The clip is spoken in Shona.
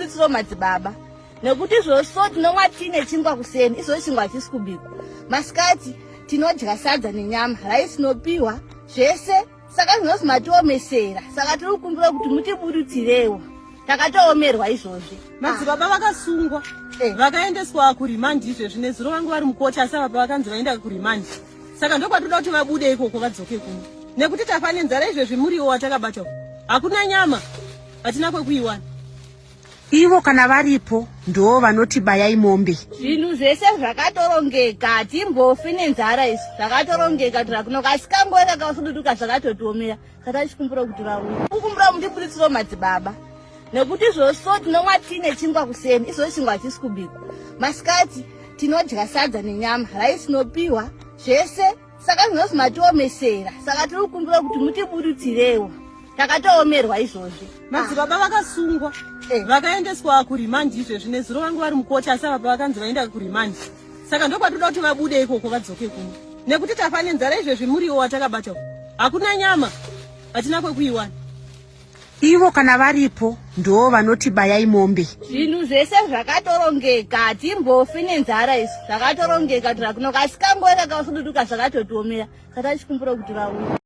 mutibuditsirewo madzibaba, nekuti izvozvo tinomwa tiine chingwa kuseni, izvozvo chingwa hachisi kubikwa. Masikati tinodya sadza nenyama, raisi tinopiwa zvese. Saka zvinozi matiomesera, saka tiri kukumbira kuti mutibuditsirewo, takatoomerwa izvozvi. Madzibaba vakasungwa vakaendeswa kurimandi izvezvi. Nezuro vangu vari mukoti, asi ava pavakanzi vaenda kurimandi, saka ndokwatoda kuti vabude ikoko vadzoke kuno, nekuti tafa nenzara izvezvi. Muriwo watakabata hakuna, nyama hatina kwekuiwana. Ivo kana varipo ndo vanoti bayai mombe. Zvinhu zvese zvakatorongeka, hatimbofi nenzara isu, zvakatorongeka tirakunoka, asi kangori kakasududuka zvakatotiomera. Saka tichikumbira kuti vauye, kukumbira mutibuditsirewo madzibaba, nekuti izvozvo tinomwa tiine chingwa kuseni, izvozvo chingwa hachisi kubikwa. Masikati tinodya sadza nenyama, raisi tinopiwa zvese. Saka zvinozi matiomesera, saka tiri kukumbira kuti mutibuditsirewo, takatoomerwa izvozvi. Madzibaba vakasungwa vakaendeswa kurimandi izvezvi. Nezuro vangu vari mukoti, asi ava pavakanzi vaenda kurimandi, saka ndokwatoda kuti vabude ikoko vadzoke kuno, nekuti tafa nenzara izvezvi. Muriwo watakabata hakuna, nyama hatina kwekuiwana. Ivo kana varipo ndo vanoti bayai mombe. Zvinhu zvese zvakatorongeka, hatimbofi nenzara isu, zvakatorongeka tirakunoka, asi kangori kakasududuka zvakatotiomera. Saka tichikumbira kuti vauye.